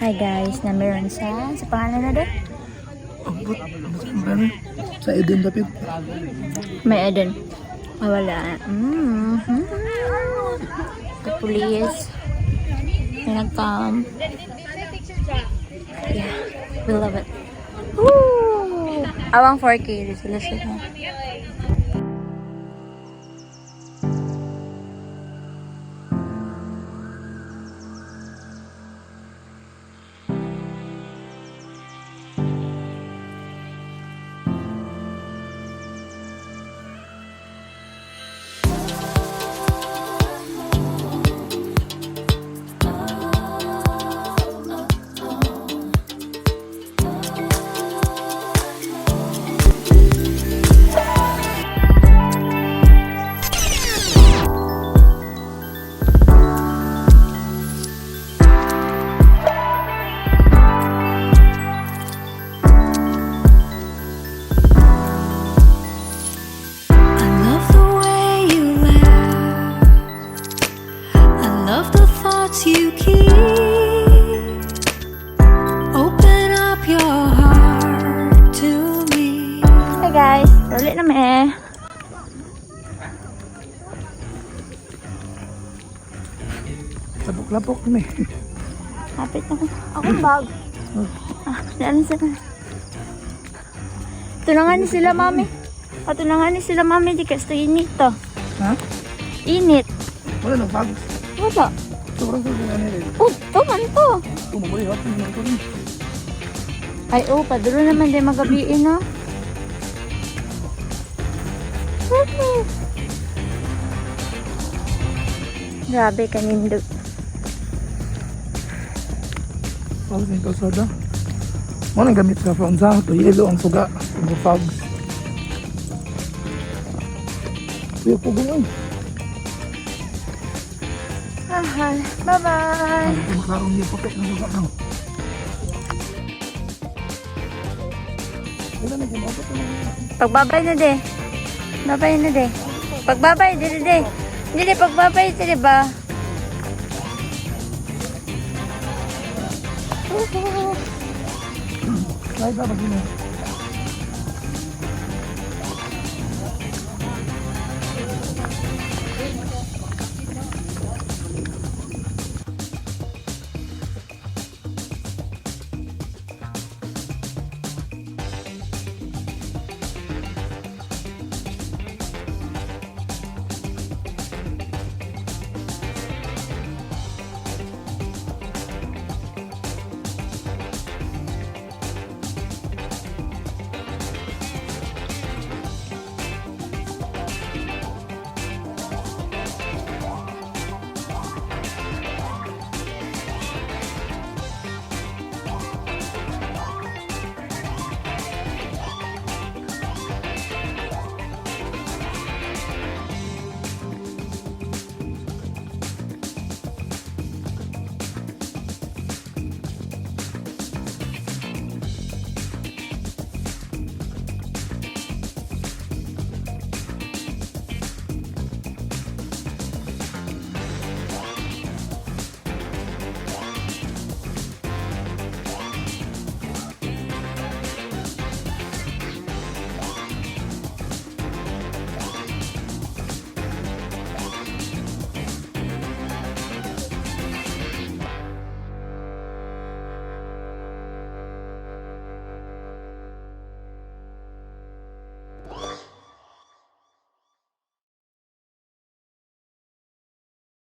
Hi guys, na meron sa pangalan na doon? Abot. Ano? Sa Eden dapit. May Eden. Ah, wala. The police. May nag-come. Yeah, we love it. Woo! Awang 4K resolution. Lapok-lapok ni. Hapit ako. Akong bag. Ah, daan sila. Tunangan ni sila, mami. Patunangan ni sila, mami. Di kasi init to. Ha? Init. Wala nang bags. Wala. Sobrang sobrang ano rin. Oh, to man to. Tumuloy, hot naman ko rin. Ay, oh, padulo naman din magabiin, no? Grabe, kanindog. Fogs yung kalsada. Mo nang gamit sa Franza, to yelo ang suga, ang fogs. Kuya po gano'n. Ahal. Bye-bye. Ang makarong niya puti ng suga no. Wala na gumabot na. Pagbabay na de. Babay na de. Pagbabay, dili de. Dili, pagbabay, dili ba? Kahit ba pag